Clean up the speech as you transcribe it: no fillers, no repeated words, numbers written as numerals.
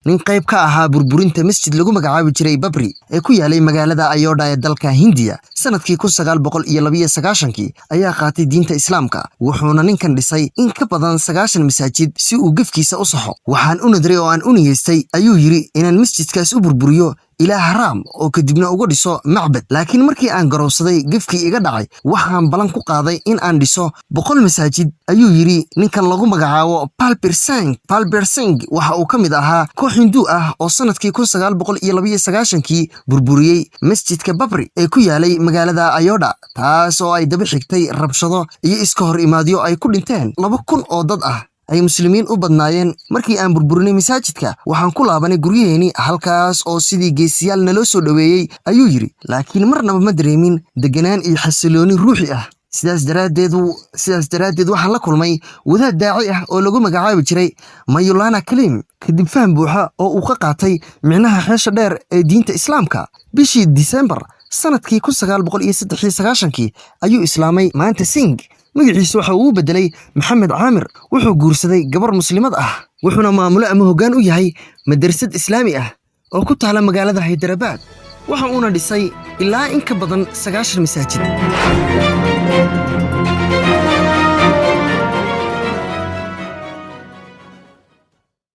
Nin qayb ka ahaa burburinta masjid lagu magacaabi jiray Babri ee ku yaalay magaalada Ayodhya ee dalka Hindiya sanadkii 1992-kii ayaa qaatay diinta Islaamka. Wuxuuna ninkan dhisay in ka badan 90 masaajid si uu gefkiisa u saxo. "Waxaan u nadray oo aan u niyeystay," ayuu yidhi, "inaan masjidkaas u burburiyo ilaah Raam oo kadibna uga dhiso macbad. Laakiin markii aan garowsaday gefkii iga dhacay, waxaan ballan ku qaaday in aan dhiso 100 masaajid," ayuu yidhi ninkan lagu magacaabo Balbir Singh. Balbir Singh waxa uu ka mid ahaa koox Hinduu ah oo sanadkii 1992-kii burburiyey masjidka Babri ee ku yaalay magaalada Ayodhya, taas oo ay daba xigtay rabshado iyo iska hor imaadyo ay ku dhinteen 2000 oo dad ah ay Muslimiin u badnaayeen. "Markii aan burburinay masaajidka, waxaan ku laabanay guryaheeni, halkaas oo sidii geesiyaal naloo soo dhoweeyey," ayuu yidhi. "Laakiin marnaba ma dareemin deganaan iyo xasilooni ruuxi ah. Sidaas daraaddeed waxaan la kulmay wadaad daaci ah oo lagu magacaabi jiray Mayulana Kalim." Kadib faham buuxa oo uu ka qaatay micnaha xeesha dheer ee diinta Islaamka, bishii Disembar sanadkii 1993-kii ayuu islaamay. Maanta Singh magaciisa waxa uu u bedelay Maxamed Caamir. Wuxuu guursaday gabar Muslimad ah, wuxuuna maamulo ama hoggaan u yahay madrasad Islaami ah oo ku taala magaalada Haydarabad. Waxa uuna dhisay ilaa in ka badan 90 masaajid.